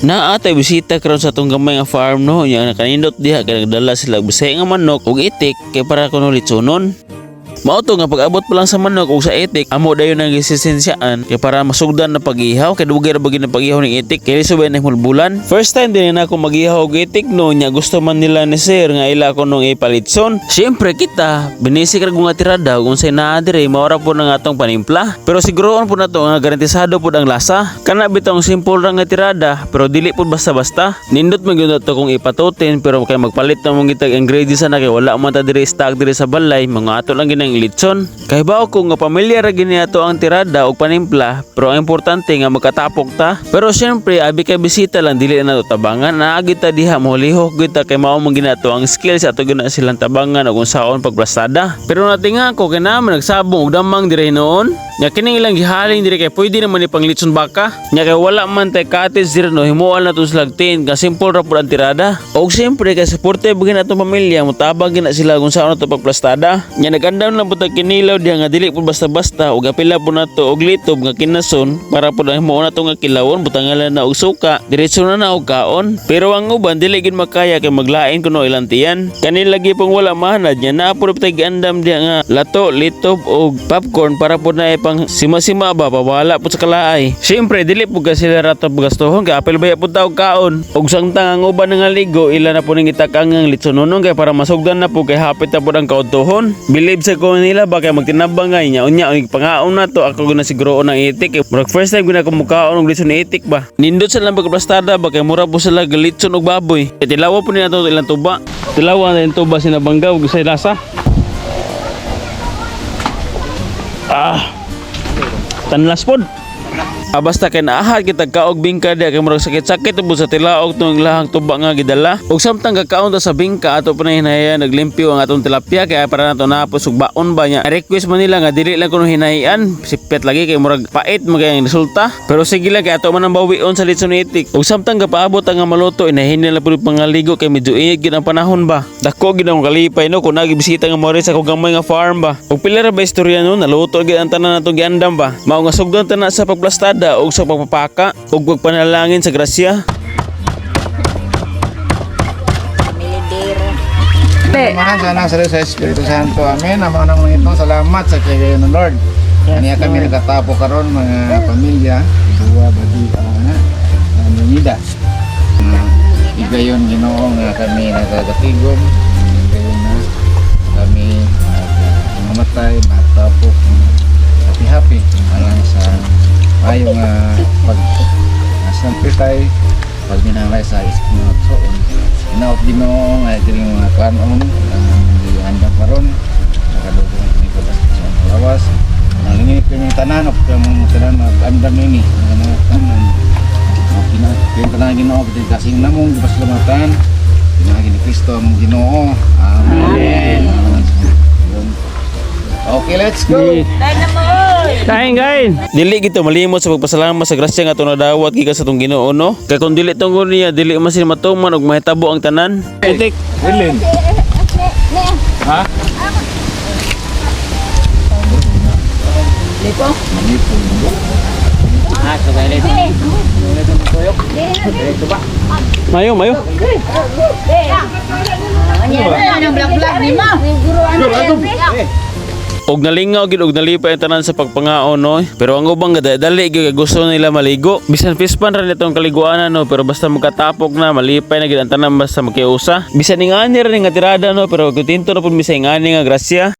Naa tay bisita karon sa atong gamay nga farm, no. Nya nakanindot diha kay nagdala sila og Bisaya nga manok ug itik kay para kuno litsonon. Mao to nga pag-abot pa lang sa manok ug sa itik, amo dayon ang gisisensyaan kay para masugdan na pag-ihaw, kay dugay ra ba gid ang pag-ihaw ning itik kay lisod ba na mulbulan. First time din na ako mag-ihaw og itik, no, nya gusto man nila ni sir nga ila ko nung ipalitson. Siyempre kita, binisik ra nga tirada ug unsay naa diri mao ra po nang atong panimpla. Pero siguroon po nato nga garantisado pud ang lasa. Kana bitong simple ra nga tirada pero dili pud basta-basta. Nindot man gyud nato kung ipatutin, pero kay magpalit na mong gitag ingredients na kay wala man ta diri stock diri sa balay, mga ato lang ginang litson. Kay bao ko nga pamilyar ra gini ato ang tirada og panimpla, pero ang importante nga magkatapok ta. Pero syempre abi kay bisita lang, dili na nato tabangan. Naagi ta diha, molihok gyud ta kay mao man ginato ang skills ato gyud na silang tabangan og unsaon pagplastada. Pero natinga ko kay naman nagsabong og damang diri noon. Nya kining ilang gihaling diri kay pwede naman ni panglitson baka. Nya kay wala man tay cottage diri, no, himuan na to sila tent ka simple ra pud ang tirada. Og siyempre kay suporte ba atong pamilya, motabang gina sila kung saan nato pagplastada. Nya nagandam lang pud ta kinilaw diha nga dili pud basta-basta ug apila pud nato og litob nga kinason para pud ang himuon nato nga kilawon, butangalan na og suka, diretso na na og kaon. Pero ang uban dili gid makaya kay maglain kuno ilang tiyan. Kani lagi pong wala mahanad nya naa pud tay giandam diha nga lato, litob og popcorn para pud na pang sima-sima ba, pawala pud sa kalaay. Siyempre dili pud ka sila rato pagastuhon kay apil baya pud ta og kaon. Og samtang ang uban nga ligo, ila na pud ning gitakang ang litsononon kay para masugdan na pud kay hapit na pud ang kaudtohon. Believe sa ko nila ba kay magtinabang nga nya unya og pangaon na to ako na siguro ng itik. Kay murag first time ko na kumukaon og litson itik ba. Nindot sa lang pagplastada ba kay mura po sila galitson og baboy. Kay tilawa po nila to ilang tuba. Tilawa na yung tuba sinabanggaw ug sa lasa. Ah. Tanlas pod. Ah, basta kay naahad kita kaog bingka diya kay murag sakit-sakit tubod sa tilaok tong ilahang tuba nga gidala. Ug samtang kakaon ta sa bingka, ato pa na hinayan naglimpyo ang atong tilapia kay para nato napos ug baon ba niya. Request man nila nga dili lang kuno hinayan, sipet lagi kay murag pait man kay ang resulta. Pero sige lang kay ato man ang bawion sa litson itik. Ug samtang gapaabot ang nga maluto, inahin nila pud pangaligo kay medyo init gid ang panahon ba. Dako gid ang kalipay, no, kung nagibisita nga mo sa akong gamay nga farm ba. Ug pila ra ba istorya, no, naluto gid ang tanan natong giandam ba. Mao nga sugdan ta na sa pagplastada ug sa pagpapaka ug pagpanalangin sa grasya. Amahan sa Anak, sa Diyos, sa Espiritu Santo. Amen. Ama ng mga itong salamat sa kagayon ng Lord. Kaniya kami nagkatapo karon mga pamilya, duwa badi ana Leonida. Igayon Ginoo nga kami nagagatigom, igayon na kami mamatay, matapok, happy happy alang sa ayo nga pag nasampitay pag minalay sa isip mga suon. Inaot Ginoo nga diri mga kanon ang giandam karon nakadugong kini ko sa lawas. Nalingin kami tanan og kami tanan magandam ini mga tanan. Kina kini tanan Ginoo kita kasing namong gipasalamatan. Pinaagi ni Kristo ang Ginoo. Amen. Okay, let's go. Kain, kain. Dili gito malimot sa pagpasalamat sa grasya nga atong nadawat gikan sa atong Ginoo, no. Kay kung dili tungod niya, dili man sila matuman ug mahitabo ang tanan. Itik. Wilin. Ha? Mayo, mayo. Og nalingaw gid og nalipay ang tanan sa pagpangaon, no. Pero ang ubang dali gyud kay gusto nila maligo. Bisan pispan ra nitong kaliguanan, no, pero basta magkatapok na malipay na gid ang tanan basta makiusa. Bisan ing-ani ra ni nga tirada, no, pero kontento na pud mi sa ing-ani nga grasya.